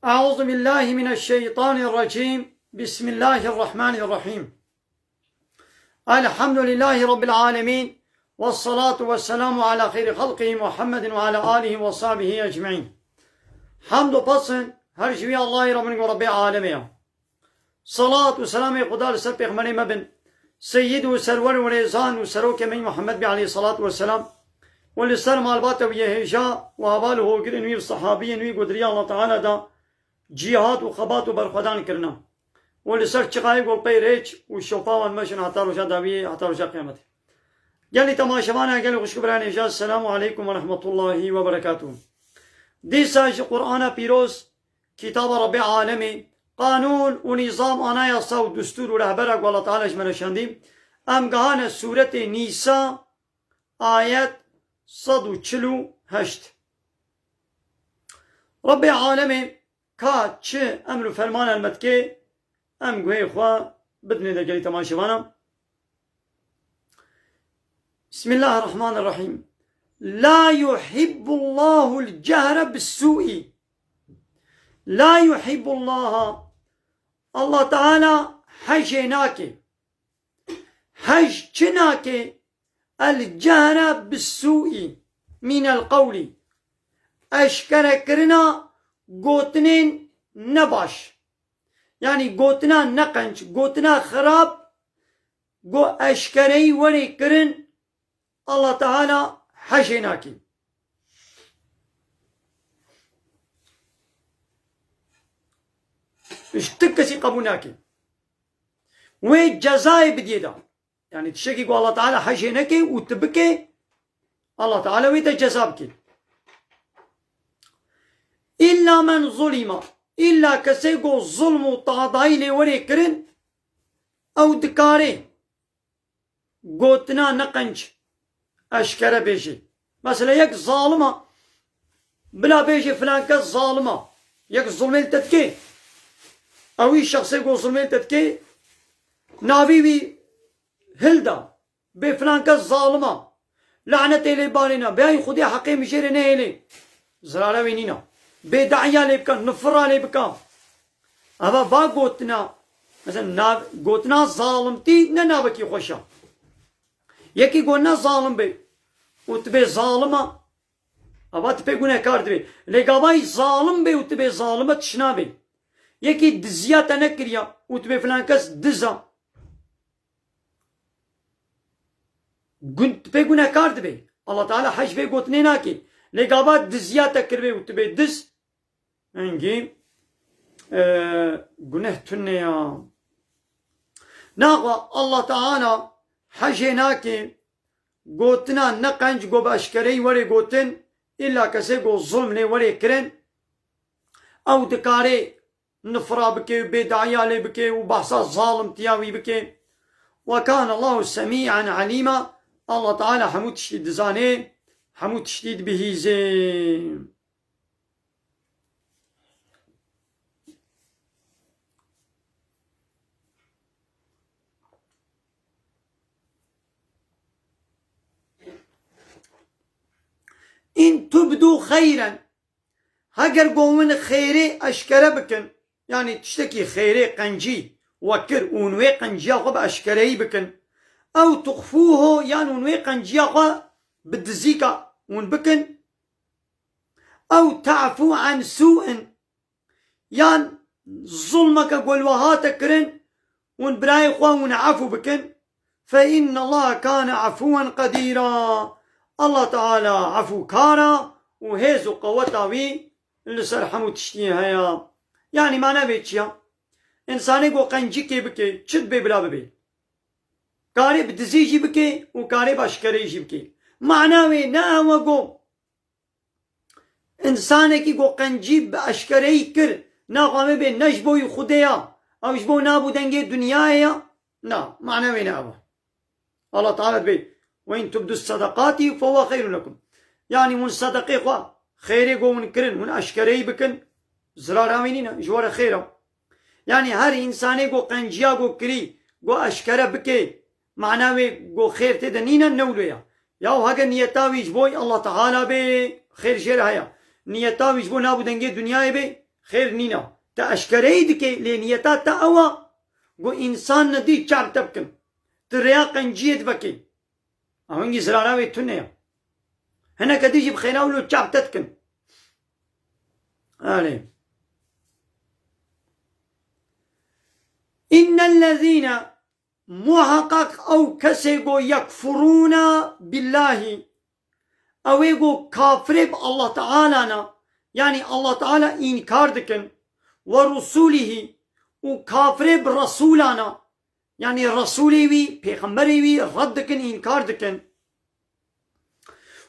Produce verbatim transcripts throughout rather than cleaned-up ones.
أعوذ بالله من الشيطان الرجيم. بسم الله الرحمن الرحيم. الحمد لله رب العالمين. والصلاة والسلام على خير خلقه محمد وعلى آله وصحبه أجمعين. Hamd û pes in her ji wî Allahî re bin ku Rebbê alemê ye. Salat û selamê Xuda li ser pêxemberê me bin, seyyid û serwer û rêzan û serokê me Muhammed bî aleyhissalatu vesselam, û li ser malbata wî yê hêja û heval û hogirên wî û sehabiyên wî ku di riya Allah Teala de cîhad û xebat û berxwedan kirina. Û li ser çiqayê golpey rêç û şopa wan meşin heta roja dawiyê, heta roja qiyametê. Gelî temaşevana, gelî xwişk û birayên hêja, Selamu aleykum ve rahmetullahi ve berekatuh. Dîsa ji Qur'ana pîroz, kitaba Rebbê alemê, qanûn û nîzam, anayasa û destûr û rehbera ku Allah Teala ji me re şandî, em gihane sûretê Nîsa, ayet sed û çil û heşt. Rebbê alemê ka çi emr û ferman helmet ke, em guhê xwe bidinê de gelî temaşevana. Bismillahirrahmanirrahîm. La yuhibbullahul cehre bissû'i. La yuhibbullaha. Allah Teala hejê nake. Hej çi nake? El cehre bissû'i minel qewlî. Eşkerekirina gotinên nebaş. Yanî gotina neqenc, gotina xirab, ku eşkereyî werê kirin, Allah Teala hejê nake. Ji ti kesî qebûl nake. Wê cezayê bidiyê de. Yanî tiştekî ku Allah Teala hejê neke û tu bike, Allah Teala wê te ceza bike. Îlla men zulîma, îlla kesê ku zulm û tadayî lê werê kirin, ew dikare gotina neqenc eşkere bêje. Mesela yek zalim a, bila bêje filan kes zalim a. Yek zulmê li te dike. Ewî şexsê ku zulmê li te dike, navî wî hilda. Bê filan kes zalim a. Lanetê lê barîna. Bê ay Xwedê heqê min jê re nehêlê. Zirara wê nîna. Bê da'iya lê bika, nifira lê bika. Eva va gotina, mesela nav, gotina zalimtî ne navekî xweş a. Yekî got ne zalim bê û tu bê zalim a, eva tu pê gunehkar dibê. Lê gavayî zalim bê û tu bê zalim a, tişt nabê. Yekî diziya te nekiriya û tu bê filan kes diz a. Gun-, tu pê gunehkar dibê. Allah Teala hej vê gotinê nake. Lê gava diziya te kiribê û tu bê diz, hingî, e, guneh tune ya. Naxwe Allah Teala hejê nake gotina neqenc ku bi eşkereyî were gotin, îlla kesê ku zulm lê were kirin, ew dikare nifra bike û bêdayiya lê bike û behsa zalimtiya wî bike. Ve kâne Allahu semî'en alîma. Allah Teala hemû tiştî dizane, hemû tiştî dibihîze. In tubdu xeyren. Heger ku hûn xêrê eşkere bikin, yanî tiştekî xêrê, qencî we kir û hûn wê qenciya xwe bi eşkereyî bikin, ew tuxfûhu, yan hûn wê qenciya xwe bi dizîka hûn bikin, ew ta'fû an sû'in, yan zulmeke ku li we hate kirin, hûn birayê xwe hûn efû bikin, fe innallaha kâne efûwen qedîra. Allah Teala efûkar a û hêz û qeweta wî li ser hemû tiştî heye. Yanî mana vê çi ya? Însanê ku qencîkê bike, çi dibê bila bibê? Karê bi dizî jî bike û karê bi eşkereyî jî bike. Mana wê ne ew e ku Însanekî ku qencî bi eşkereyî kir, naxwe em ê bê ne ji bo wî Xwedê ya, ew ji bo nab û dengê dinyayê ya. Na, mane wê ne ev e. Allah Teala dibê, "Ve in tubdu sedaqati fe huve xeyrun lekum." Yanî hûn sedeqê xwe, xêrê ku hûn kirin, hûn eşkereyî bikin, zirara wî nîne, ji we re xêr e. Yanî her însanê ku qenciya ku kirî, ku eşkere bike, mana wê ku xêr tê de nîne, ne wilo ya. Ya heke niyeta wî ji bo Allah Teala bê, xêr jê re heye. Niyeta wî ji bo nab û dengê dinyayê bê, xêr nîna. Te eşkereyî dike, lê niyeta te ew a, ku însan nedî çap te bikin. Tu rêya qenciyê divekî. Ew hingî zirara wê tune ya. Hineke dî jî bi xêra wilo çap te dikin. Erê. Înnellezîne, muhaqqaq ew kesê go yekfurûne billahî, ew ê go kafirê bi Allah Teala ne, yanî Allah Teala înkar dikin, we rusûlihî, û kafirê bi resûla ne, yanî resûlê wî, pêxemberê wî red dikin, înkar dikin.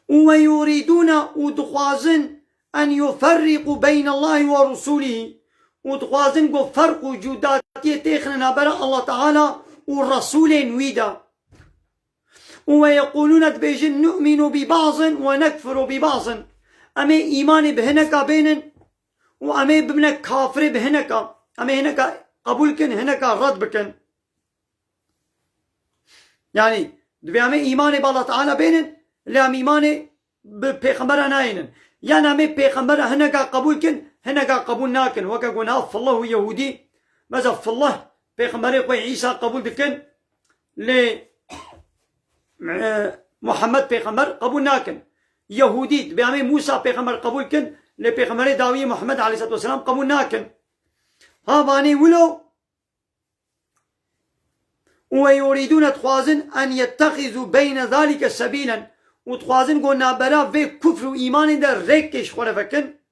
Û we yurîdûne, û dixwazin, en yuferrîqû beyne Allahî we rusûlihî, û dixwazin ku ferq û cudatiyê têxine nabera Allah Teala û resûlên wî de. Û we yeqûlûne, dibêjin, nu'minu bi ba'zin we nekfiru bi ba'zin. Em ê îmanê bi hineka bênin û em ê bibine kafirê bi hineka. Em ê hineka qebûl kin, hineka red bikin. Yanî, divê em ê îmanê bi Allah Teala bênin, lê em îmanê bi pêxembera nayênin. Yan em ê pêxembera hineka qebûl kin, hineka qebûl nakin. Weke ku niha Fillah û Yehûdî, mesela Fillah pêxemberê xwe Îsa qebûl dikin, lê, e, Muhammed pêxember qebûl nakin. Yehûdî, divê em ê Mûsa pêxember qebûl kin, lê pêxemberê dawiyê Muhammed aleyhisselatu vesselam qebûl nakin. Ha vanê wilo, û we yurîdûne, dixwazin, en yettexizû beyne zalîke sebîlen, û dixwazin ku nabera vê kufr û îmanê de rêkê ji xwe re vekin.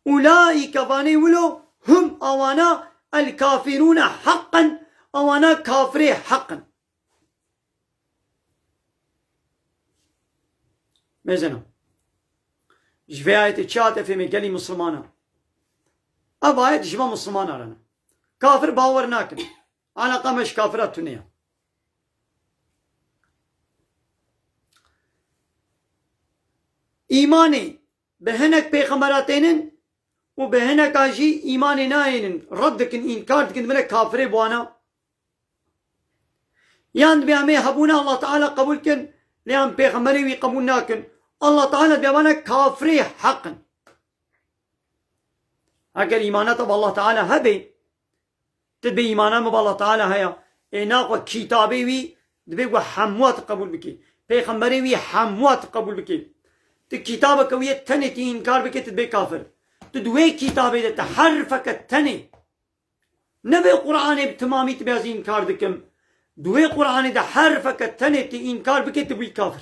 Ulaîke, vanê wilo, hum, awana, el kafirûne heqqen, awana kafirê heq in. Mêzeno. Ji vê ayetê çi hate fêmê gelî Mislimana? Ev ayet ji me Mislimana re ne. Kafir bawer nakin. Alaqa me ji kafira tune ye. Îmanê bi hinek pêxembera tênin û bi hineka jî îmanê nayênin, red dikin, înkar dikin, dibine kafirê bi wana. Yan dibê em ê hebûna Allah Teala qebûl kin, lê em pêxemberê wî qebûl nakin. Allah Teala dibê vana kafirê heq in. Eger îmana te bi Allah Teala hebe, tu dibê îmana min bi Allah Teala heye, ê naxwe kitabê wî dibê ku hemûa tu qebûl bikî. Pêxemberê wî hemûa tu qebûl bikî. Tu kitabeke wî yê tenê tu înkar bikî, tu dibê kafir. Tu di wê kitabê de tu herfeke tenê, ne vê Qur'anê bi timamî tu bê ez înkar dikim. Di wê Qur'anê de herfeke tenê tu înkar bikê, tu bûyî kafir.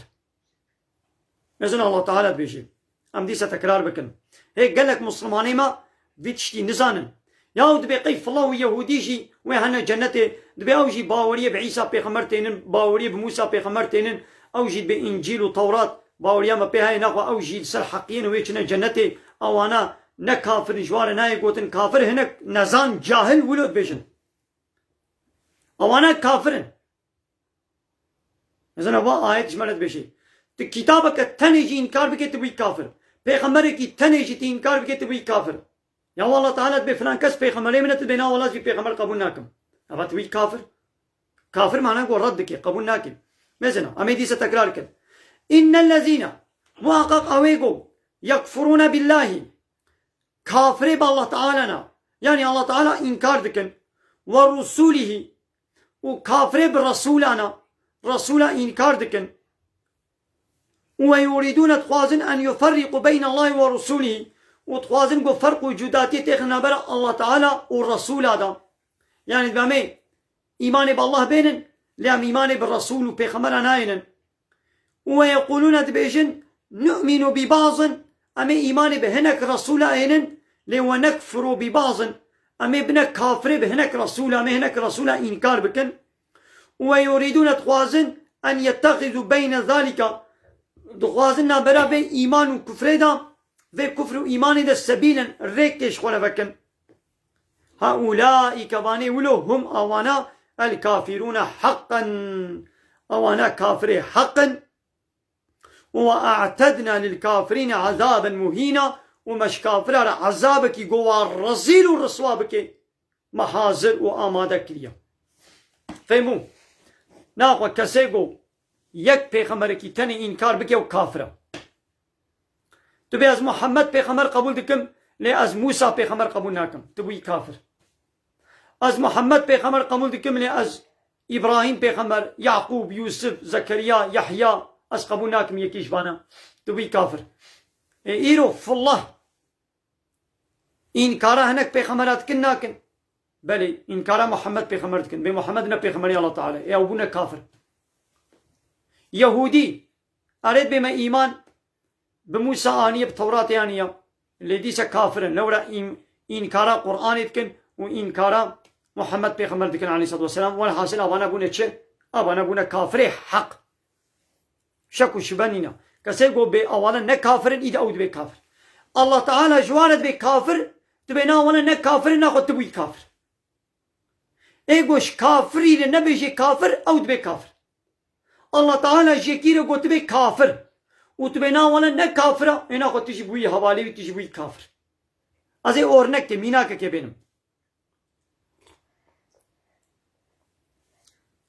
Mezin Allah Teala dibêje. Em dîsa tekrar bikin. Hê gelek Muslimanê me vî tiştî nizanin. Yaw dibê qey fila û Yehûdî jî wê hene cennetê, dibê ew jî baweriyê bi Îsa pêxember tênin, baweriyê bi Mûsa pêxember tênin, ew jî dibê Încîl û Tewrat baweriya me pê heye, naxwe ew jî li ser heqiyê ne wê çine cennetê, ewana ne kafir in, ji wan re nayê gotin kafir, hinek nezan, cahil wilo dibêjin. Ewana kafir in. Mezin va ayet ji me re dibêje. Tu kitabeke tenê jî înkar bike, tu bûyî kafir. Pêxemberekî tenê jî tu înkar bike, tu bûyî kafir. Ya Allah Teala dibê filan kes pêxemberê min e, tu dibê na wela ez vî pêxember qebûl nakim. Eva tu bûyî kafir. Kafir mana ku red dike, qebûl nake. Mezin, em ê dîsa tekrar kin. Înnellezîne, muhaqqaq ew ê ku, yekfurûne billahî, kafirê bi Allah Teala ne. Yanî Allah Teala înkar dikin. Ve rusûlihî, û kafirê bi resûla ne. Resûla înkar dikin. Û ve yurîdûne, dixwazin, en yuferrîqû beyne Allahî ve rusûlihî, û dixwazin ku ferq û cudatiyê têxin navbera Allah Teala û resûla de. Yanî dibê em ê îmanê bi Allah bênin, lê em îmanê bi resûl û pêxembera nayênin. Û ve yeqûlûne, dibêjin, nu'minu bi ba'zin, em ê îmanê bi hinek resûla ênin, lê ve nekfuru bi ba'zin, em ê bine kafirê bi hinek resûla, em ê hinek resûla înkar bikin. Û ve yurîdûne, dixwazin, en yettexizû beyne zalîka, dixwazin nabera vê îman û kufrê de, vê kufr û îmanê de sebîlen, rêkê ji xwe re vekin. Ha ulaîke, vanê wilo, hum, awana, el kafirûne heqqen, awana kafirê heq in. Û we a'tedna lil kafirîne azaben muhîna, û me ji kafira re ezabekî ku wa rezîl û riswa bike, me hazir û amade kiriye. Fehmû? Naxwe kesê ku yek pêxemberekî tenê înkar bike, ew kafir e. Tu bê ez Muhammed pêxember qebûl dikim, Lê ez Mûsa pêxember qebûl nakim. Tu bûyî kafir. Ez Muhammed pêxember qebûl dikim, lê ez Îbrahîm pêxember, Yaqûb, Yûsif, Zekeriya, Yehya, ez qebûl nakim yekî ji vana. Tu bûyî kafir. Ê îro fillah înkara hinek pêxembera dikin nakin. Belê, înkara Muhammed pêxember dikin. Bê Muhammed ne pêxemberê Allah Teala. Ê ew bûne kafir. Yehûdî, erê dibê me îman bi Mûsa aniye, bi Tewratê aniye. Lê dîse kafir in. Lewra în-, înkara Qur'anê dikin û înkara Muhammed pêxember dikin aleyhissalatu vesselam. Welhasil avana bûne çi? Avana bûne kafirê heq. Şek û şibe nîne. Kesê go bê awana ne kafir in, î de ew dibê kafir. Allah Teala ji wan re dibê kafir, tu bê na wana ne kafir in, naxwe tu bûyî kafir. Ê go ji kafirî re nebêjê kafir, ew dibê kafir. Allah Teala ji yekî re gotibê kafir û tu bê na wana ne kafir e, ê naxwe tu jî bûyî hevalê wî, tu jî bûyî kafir. Ez ê ornekê, mînakekê bênim.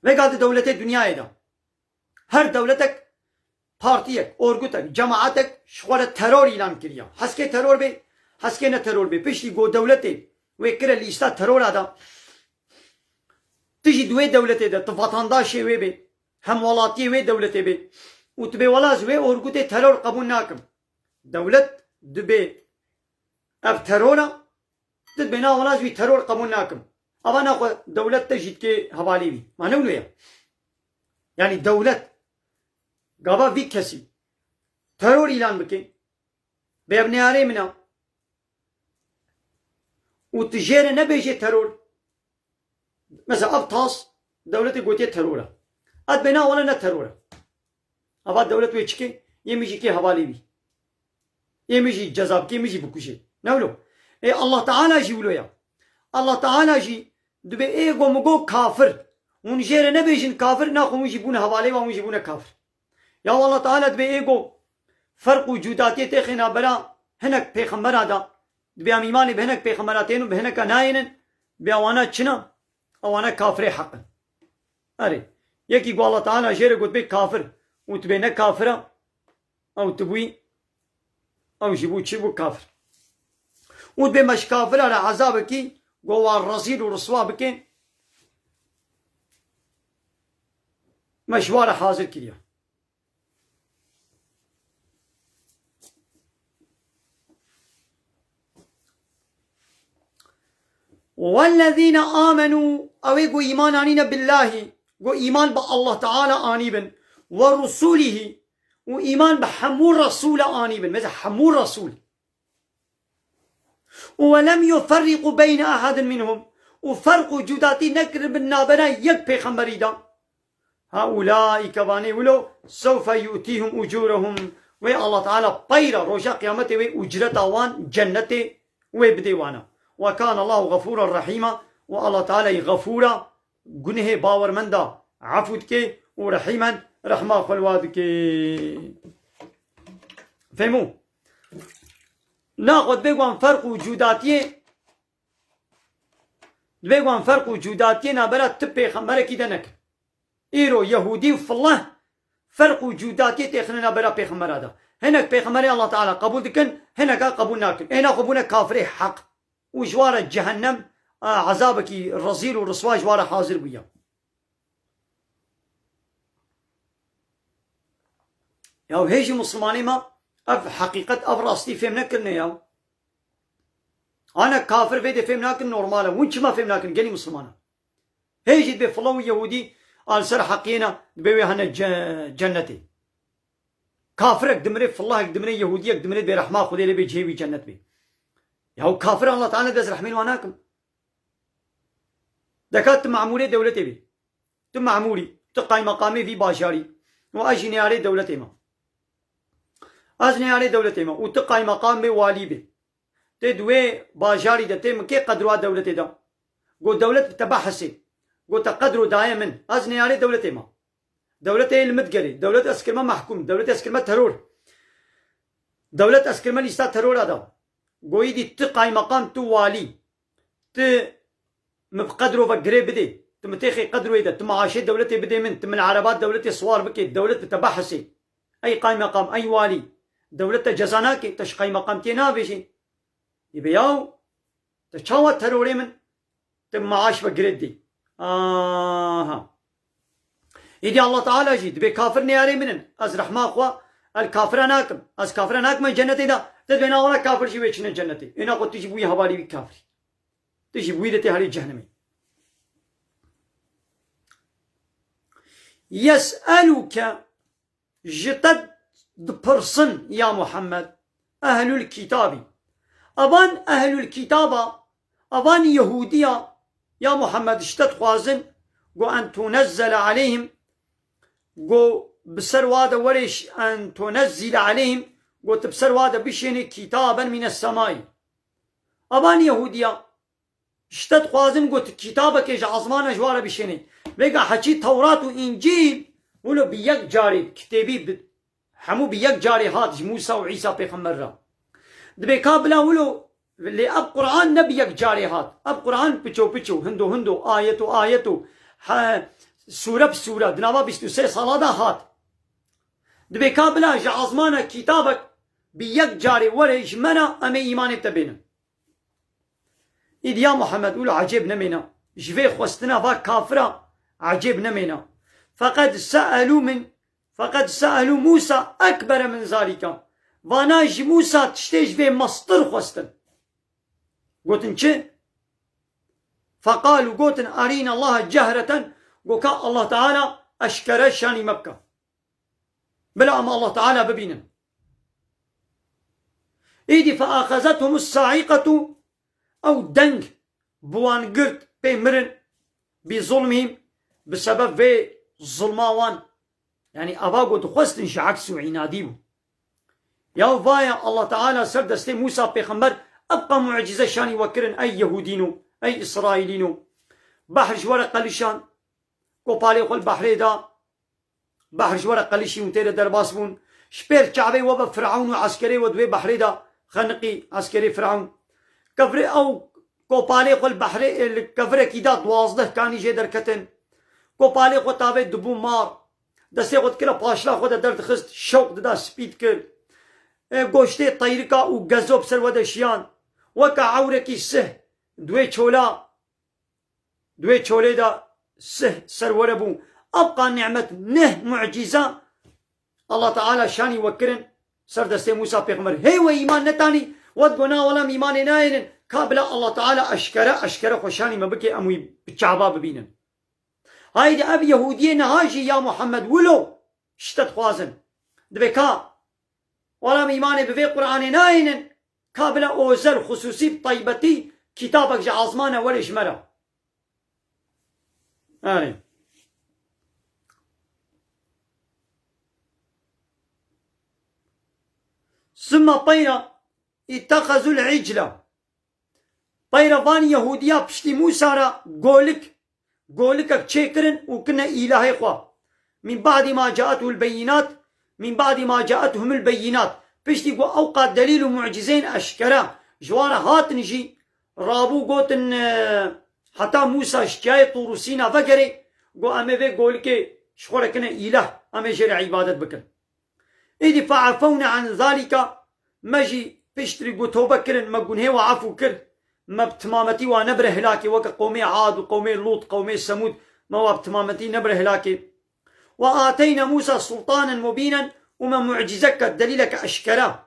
Vega di dewletê dinyayê de. Her dewletek, partiyek, orgutek, cemaetek ji xwe re teror îlan kiriye. Heskê teror bê, heskê ne teror bê. Piştî ku dewletê wê kire lîsta terora de, tu jî di wê dewletê de, tu vatandaşê wê bê, hemwelatiyê wê dewletê bê û tu bê wela ez wê orgutê teror qebûl nakim. Dewlet dibê ev teror e, tu dibê na wela ez wî teror qebûl nakim. Ava naxwe dewlet te jî dikê hevalê wî. Ma ne wilo ye? Yanî dewlet gava vî kesî teror îlan bike, bê ev neyarê min e û tu jê re nebêjê teror. Mesela ev tas dewletê gotiye teror e. Ez dibê na wela ne teror e. Ava dewlet wê çi ke? Yê min jî kê hevalê wî. Yê min jî ceza bike, yê min jî bikuje. Ne wilo? Ê Allah Teala jî wilo ya. Allah Teala jî dibê ê go min go kafir. Hûn jê re nebêjin kafir, naxwe hûn jî bûne hevalê wan, hûn jî bûne kafir. Ya Allah Teala dibê ê go ferq û cudatiyê têxê nabera hinek pêxembera da. Dibê em îmanê bi hinek pêxembera tên û bi hineka nayênin. Dibê ewana çi ne? Ewana kafirê heq in. Erê, yekî ku Allah Teala jê re gotibê kafir û tu bê ne kafir e, ew tu bûyî, ew jî bû çi bû? Kafir. Û dibê me ji kafira re ezabekî ku wan rezîl û riswa bike, me ji wan re hazir kiriye. وَالَّذِينَ آمَنُوا، ew ê ku îman anîne billahî, ku îman bi Allah Teala anîbin, ve rusûlihî, û îman bi hemû resûle anîbin, mesela hemû resûl. û وَلَمْ يُفَرِّقُوا بَيْنَ أَحَدٍ مِنْهُمْ، û ferq û cudatî nekiribin nabera yek pêxemberî de. هَؤُلَاءِ، kevane wilo, سَوْفَ يُؤْتِيهِمْ أُجُورَهُمْ، wê Allah Teala peyra roja qiyametê wê ucreta wan cennetê wê bidê wana. وَكَانَ اللّٰهُ غَفُورًا رَحِيمًا، û Allah Teala yî Xefûra, gunehê bawermenda efû dike û Rehîmen, rehma xwe li wa dike. Fehmû? Naxwe dibê wan ferq û cudatiyê, dibê wan ferq û cudatiyê nabera ti pêxemberekî de nekin. Îro Yehûdî û fillah ferq û cudatiyê têxine nabera pêxembera de. Hinek pêxemberê Allah Teala qebûl dikin, hineka qebûl nakin. Ê naxwe bûne kafirê heq. Û ji wan re cehennem, a, ezabekî rezîl û riswa ji wan re hazir bûye. Ya hê jî Mislimanê me ev heqîqet, ev rastî fêm nekirine ya. Ana kafir vê de fêm nakin, normal e. Hûn çima fêm nakin, gelî Misliman e? Hê jî dibê filan û Yehûdî a li ser heqiyê ne, dibê wê hene ce-, cennetê. Kafirek dimire, filahek dimire, Yehûdiyek dimire, dibê rehma Xwedê lê bê, cihê wî cennet bê. Ya kafir Allah Teala dest rehmê li wan nakin. Deka tu memûrê dewletê bî. Tu memûrî, tu qaymeqamê vî bajarî. Û ez jî neyarê dewletê me. Ez neyarê dewletê me. Û tu qaymeqam bê, walî bê. Tê di wê bajarî de, tê min kê qedro a dewletê da? Go dewlet bi te behesê. Go te qedro daye min. Ez neyarê dewletê me. Dewletê li min digerê. Dewlet ez kirme mehkûm. Dewlet ez kirme teror. Dewlet ez kirme lîsta terora da. Goyî dî tu qaymeqam, tu walî. Tu min bi qedro ve girê bidê. Tu min têxê qedroyê de. Tu maaşê dewletê bidê min. Tu min ereba dewletê siwar bikê. Dewlet bi te behesê. Ey qaymeqam, ey walî. Dewlet te ceza nake. Te ji qaymeqamtiyê navêjê. Dibê yaw, te çawa terorê min, te maaş ve girêt dê. Aha. Îdî Allah Teala jî dibê kafir neyarê min in. Ez rehma xwe el kafira nakim. Ez kafira nakim cennetê de. Te dibê na wala kafir jî wê çine cennetê. Êna xwe tu jî bûyî hevalî wî kafirî. Tu jî bûyî de tê herî cehennemê. Yes'eluke, ji te dipirsin ya Muhammed, ehlul kitabî. Evan ehlul kitaba, evan Yehûdiya ya Muhammed ji te dixwazin, go en tunezzele aleyhim, go bi ser wa de were ş-, en tunezzile aleyhim, go tu bi ser wa de bişênê kitaben mine semai. Evan Yehûdiya, ji te dixwazin, got, kitabekê ji ezmana ji wa re bişênê. Vêga heçî Tewrat û Încîl, wilo bi yek carê kitêbî bi, hemû bi yek carê hat ji Mûsa û Îsa pêxember re. Dibê ka bila wilo, lê ev Quran ne bi yek carê hat. Ev Quran piço piço, hindo hindo, ayeto ayeto, he, sûre bi sûre, di nava bîst û sê sala de hat. Dibê ka bila ji ezmana kitabek bi yek carê were ji me re, em ê îmanê te bênin. Îdî ya Muhammed, wilo ecêb nemêne. Ji vê xwestina va kafira ecêb nemêne. Feqed se'elû min, feqed se'elû Mûsa ekbere min zalîka. Vana ji Mûsa tiştê ji vê mestir xwestin. Gotin çi? Feqalû, gotin, arîna Allaha cehreten, go ka Allah Teala eşkere şanî me bike. Bila em Allah Teala bibînin. Îdî feaxezethum saîqetu, ew deng bi wan girt, pê mirin, bi zulmihim, bi sebeb vê zulma wan. Yanî eva ku dixwestin ji aks û înadî bû. Ya vaya Allah Teala ser destê Mûsa pêxember ebqa mucîze şanî we kirin, ey Yehûdîno, ey Îsraîlîno. Behr ji we re qelişand, kopalê xwe li behrê da, Behr ji we re qelişî û tê de derbas bûn. Ji pêr çavê we ve Firewn û eskerê we di wê behrê de xeniqî, eskerê Firewn. Kevirê ew kopalê xwe li behrê, li kevirekî da, duwazdeh kanî jê derketin. Kopalê xwe tavê dibû mar. Destê xwe dikire paşla xwe de derdixist, şewq dida, spî dikir. E, goştê teyrika û gezo bi ser we de şiyan. Weke ewrekî sih, di wê çola Di wê çolê de sih ser were bû. Ebqa nîmet, neh mucîza Allah Teala şanî we kirin ser destê Mûsa pêxember. Hê we îman netanî, we digo na wela em îmanê nayênin. Ka bila Allah Teala eşkere, eşkere xwe şanî me bike, em wî bi çava bibînin. Haydi ev Yehûdiyê niha jî ya Muhammed wilo ji te dixwazin. Dibê ka wela em îmanê bi vê Qur'anê nayênin. Ka bila ozel, xusûsî, taybetî kitabek ji azmana were ji me re. Erê. Summa peyra ittexezul icla. Peyra van Yehûdiya piştî Mûsa re golik golikek çêkirin û kirine îlahê xwe. Min ba'dî ma caethul beyînat, min ba'dî ma caethumul beyînat. Piştî ku ew qat delîl û mucîzeyên eşkere ji wan re hatin jî, rabû gotin, e, heta Mûsa ji çiyayê Tûr û Sîna vegerê, got, em ê vê golikê ji xwe re kine îlah, em ê jê re îbadet bikin. Îdî fe'efewne an zalîka, me jî piştrî ku tobe kirin, me gunhê we efû kir, me bi timametî wa nebire hilakê, weke qewmê Ad û qewmê Lût, qewmê Semûd, me wa bi timametî nebire hilakê. Ve ateyne Mûsa sultanen mubînen, û me mucîzeke, delîleke eşkera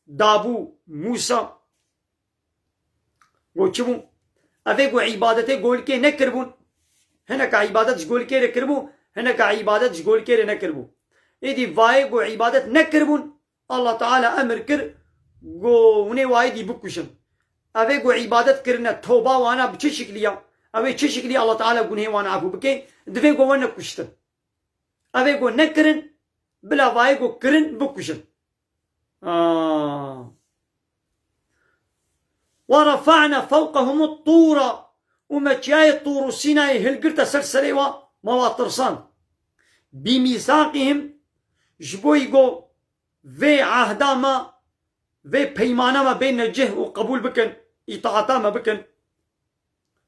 dabû Mûsa. Got çi bû? Evê ku îbadetê golikê nekiribûn, hineka îbadet ji golikê re kiribû, hineka îbadet ji golikê re nekiribû. Êdî vayê ku îbadet nekiribûn, Allah Teala emir kir, ku hûnê wayê dî bikuşin. Evê ku îbadet kirine, toba wana bi çi şiklî ya? Evê çi şiklî Allah Teala gunhê wan efû bike? Divê ku we nekuştin. Evê ku nekirin, bila vayê ku kirin bikuşin. Aa. Ve refa'ne fewqehum tûra, û me çiyayê Tûr û Sînayê hilgirte ser serê wa, me wa tirsan. Bi mîsaqihim, ji bo îgo vê ahda me, vê peymana me bêne cih û qebûl bikin, îtaata me bikin.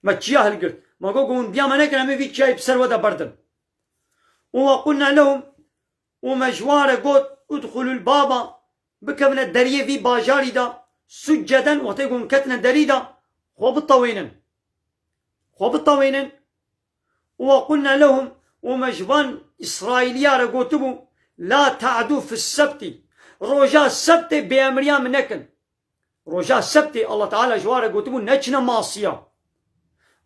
Me çiya hilgirt. Me got, got, hûn diya me nekin, em ê vî çiyayê bi ser we de berdin. Û ve qulna lehum, û me ji wan re got, udxulul baba, bikevine deriyê vî bajarî de, succeden, wextê ku hûn ketine derî de, xwe bitewênin. Xwe bitewênin. Û we qulna lehum, û me ji van Îsraîliya re gotibû, la ta'du fis sebtî. Roja sebtê bêemriya min nekin. Roja sebtê Allah Teala ji wan re gotibû, neçine masiya.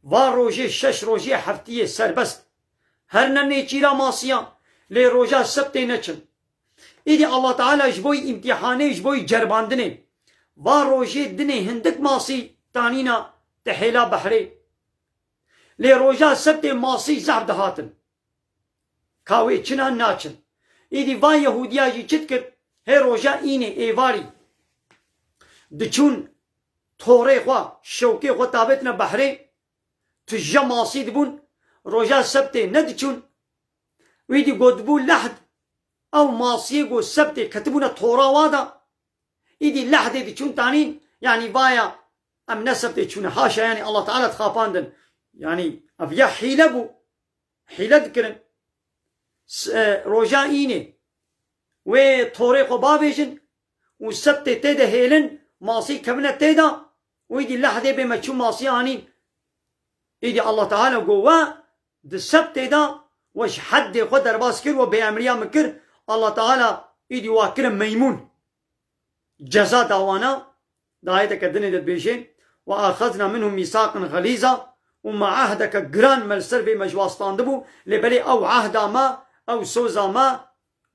Va rojê, şeş rojê heftiyê serbest. Her ne nêçîra masiya, lê roja sebtê neçin. Îdî Allah Teala ji bo îmtîhanê, ji bo ceribandinê, va rojê dinê hindik masî tanîna ti hêla behrê. Lê roja sebtê masî zehf dihatin. Ka wê çina naçin. Îdî van Yehûdiya jî çi dikir? Hê roja înê, êvarî, diçûn torê xwe, şewkê xwe tabêtine behrê, tije masî dibûn, roja sebtê nediçûn. Wî dî gotibû lehd, ew masiyê ku sebtê ketibûne tora wa de, îdî lehdê diçûn tanîn, yanî vaya em ne sebtê çûne. Haşa, yanî Allah Teala dixapandin. Yanî ev ya hîle bû. Hîle dikirin. S-, e, roja înê wê torê xwe bavêjin û sebtê tê de hêlin, masî kevine tê de û îdî lehdê bê me çû masî anîn. Îdî Allah Teala got, we di sebtê de we ji heddê xwe derbas kir, we bêemriya min kir. Allah Teala îdî wa kirin meymûn. Ceza da wana, di ayeteke dinê de dibêje, "Ve axezna minhum mîsaqan xelîza", û me ehdeke giran me li ser vê me ji wa standibû, lê belê ew ehda me, ew soza me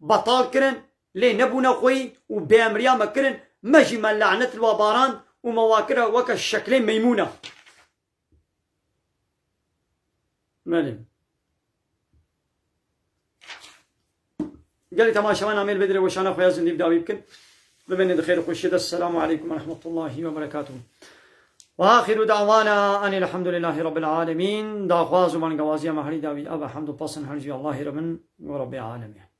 betal kirin, lê nebûne xweyî û bêemriya me kirin, me jî me lanet li wa barand û me wa kire weke şeklê meymûna. Belê. Gelî temaşevan amêl vê dirê weşana xwe ya zindî bi dawî bikin. Bimînin di xêr û xweşiyê de. Selamu aleykum ve rahmetullahi ve berekatuhu. Ve axiru da'wana anil hamdulillahi rabbil alemin. Daxwaz û bangewaziya me herî dawî ev e, hemd û pasin her jî Allahê re bin û Rabbê alemê.